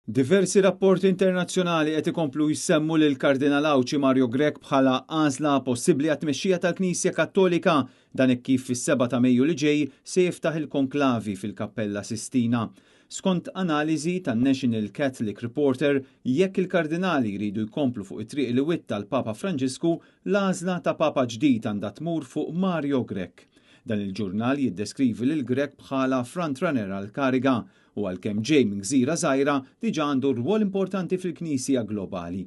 Diversi rapporti internazzjonali qed ikomplu jsemmu lil Kardinal Għawdxi Mario Grech bħala għażla possibbli għat-tmexxija tal-Knisja Kattolika dan hekk kif fis-7 ta' Mejju li ġej se jiftaħ il-konklavi fil-Kappella Sistina. Skont analiżi tan-National Catholic Reporter, jekk il-kardinali jridu jkomplu fuq it-triq li witta l-Papa Franġisku, l-għażla ta' Papa ġdid għandha tmur fuq Mario Grech. Dan il-ġurnal jiddeskrivi lil Grech bħala front-runner għall-kariga u għalkemm ġej minn gżira żgħira, diġà għandu rwol importanti fil-Knisja globali.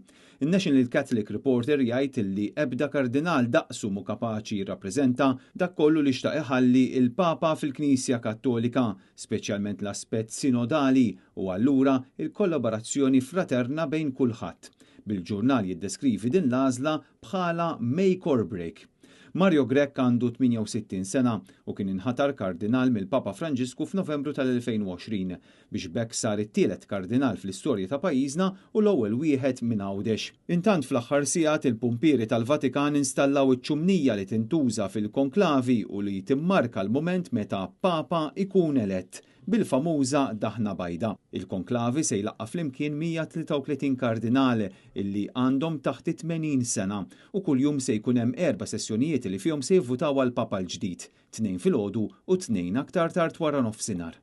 In-National Catholic Reporter jgħid li ebda kardinal daqsu mhu kapaċi jirrappreżenta dak kollu li xtaq iħalli l-Papa fil-Knisja Kattolika, speċjalment l-aspett sinodali u allura l-kollaborazzjoni fraterna bejn kulħadd. Bil-ġurnal jiddeskrivi din l-għażla bħala make or break. Mario Grech għandu 68 sena u kien inħatar kardinal mill-Papa Franġisku f'Novembru tal-2020 biex b'hekk sar it-tielet kardinal fl-istorja ta' pajjiżna u l-ewwel wieħed minn Għawdex. Intant fl-aħħar sigħat il-pumpieri tal-Vatikan installaw iċ-ċumnija li tintuża fil-konklavi u li timmarka l-mument meta Papa jkun elett. bil-famuża daħna bajda. Il-konklavi se jlaqqa' flimkien 133 kardinal illi għandhom taħt it-80 sena u kuljum se jkun hemm erba' sessjonijiet li fihom se jivvutaw għall-Papa l-ġdid, tnejn filgħodu u tnejn aktar tard waranofsinhar.